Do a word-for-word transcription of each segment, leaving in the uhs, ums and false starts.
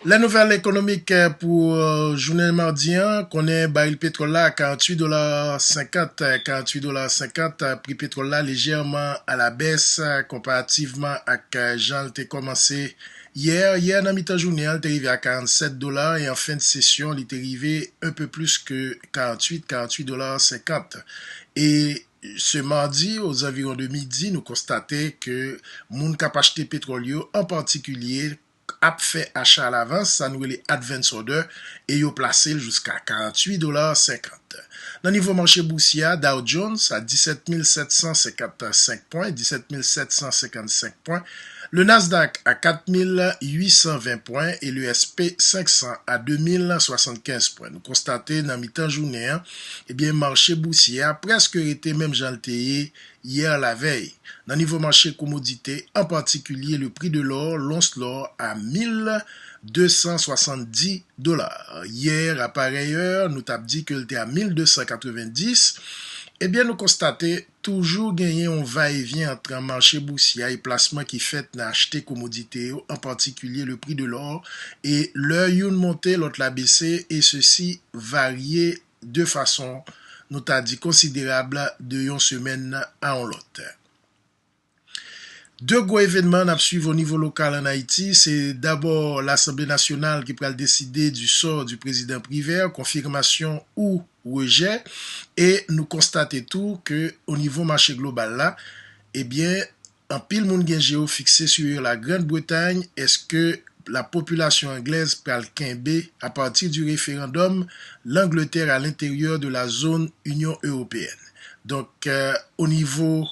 Lè nouvèl ekonomik pou jounen madi an, konnen baril petwòl la a karanntuit dola senkant, karanntuit dola senkant, pri petwòl la lejèman a la bès konparativman ak jan l te kòmanse yè. Yè nan mitan jounen an, l te rive a karannsèt dola e an fen de sesyon, li te rive un peu plus que karanntuit, karanntuit dola senkant. E ce mardi, aux environs de midi, nou konstate ke moun k ap achte petwòl yo, an patikilye, ap fè acha alavans, sa nou rele advance order, e yo plase l jiska karanntuit dola senkant. Nan nivo mache bousye a, Dow Jones a disèt mil sèt san senkannsenk pwen, disèt mil sèt san senkannsenk pwen, le Nasdaq a kat mil uit san ven pwen e le S P senk san a de mil swasannkenz pwen. Nou konstate nan mitan jounen an, ebyen, mache bousye a prèske rete menm jan l te ye yè lavèy. Nan nivo mache komodite, an patikilye le prix de l'or, l'once l'or a mil de san swasanndis dola. Yè, a parèy è, nou t ap di ke l te a mil de san katrevenndis. Ebyen, nou konstate toujou genyen yon va e vyen ant mache bousye a e plasman ki fèt nan achte komodite yo, an patikilye le prix de l'or, e lè youn monte, lòt la bese, e sesi varye de fason, nou ta di, konsiderab de yon semèn a yon lòt. De gwo evènman n ap swiv o nivo lokal ann Ayiti, se dabò Lasanble Nasyonal ki pral deside du sort du président Privert, konfimasyon ou rejè, e nou konstate tou ke o nivo mache global la, ebyen, anpil moun gen je yo fikse sur la Grande-Bretagne, èske la popilasyon anglèz pral kenbe, à partir du référendum, l'Angleterre à l'intérieur de la zone Union Européenne. Donk, euh, o nivo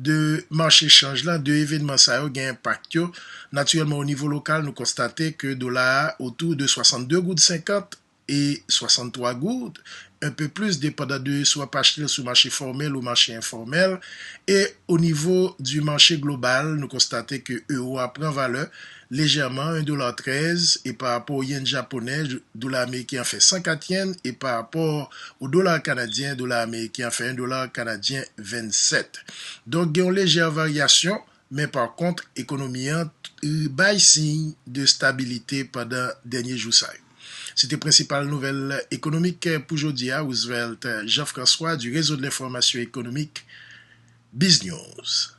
de mache chanj lan, de evènman sa yo gen enpak yo. Natirèlman, o nivo lokal, nou konstate ke dola a otou de swasannde goud senkant e swasanntwa goud, un peu plus, depandan de si w ap achte l sou mache fòmèl ou mache enfòmèl. E o nivo du mache global, nou konstate ke ewo a pran valè lejèman, un dola trèz, e pa rapò o yen japonè, dola ameriken an fè san kat yen, e pa rapò o dola kanadyen, dola ameriken an fè un dola kanadyen vennsèt. Donk, gen yon lejè varyasyon, men pa kont, ekonomi an bay siy de stabilite pandan dènye jou sa yo. Se te prensipal nouvèl ekonomik pou jodi a. Roosevelt Jean-François du Réseau de l'Information Économique, Biz News.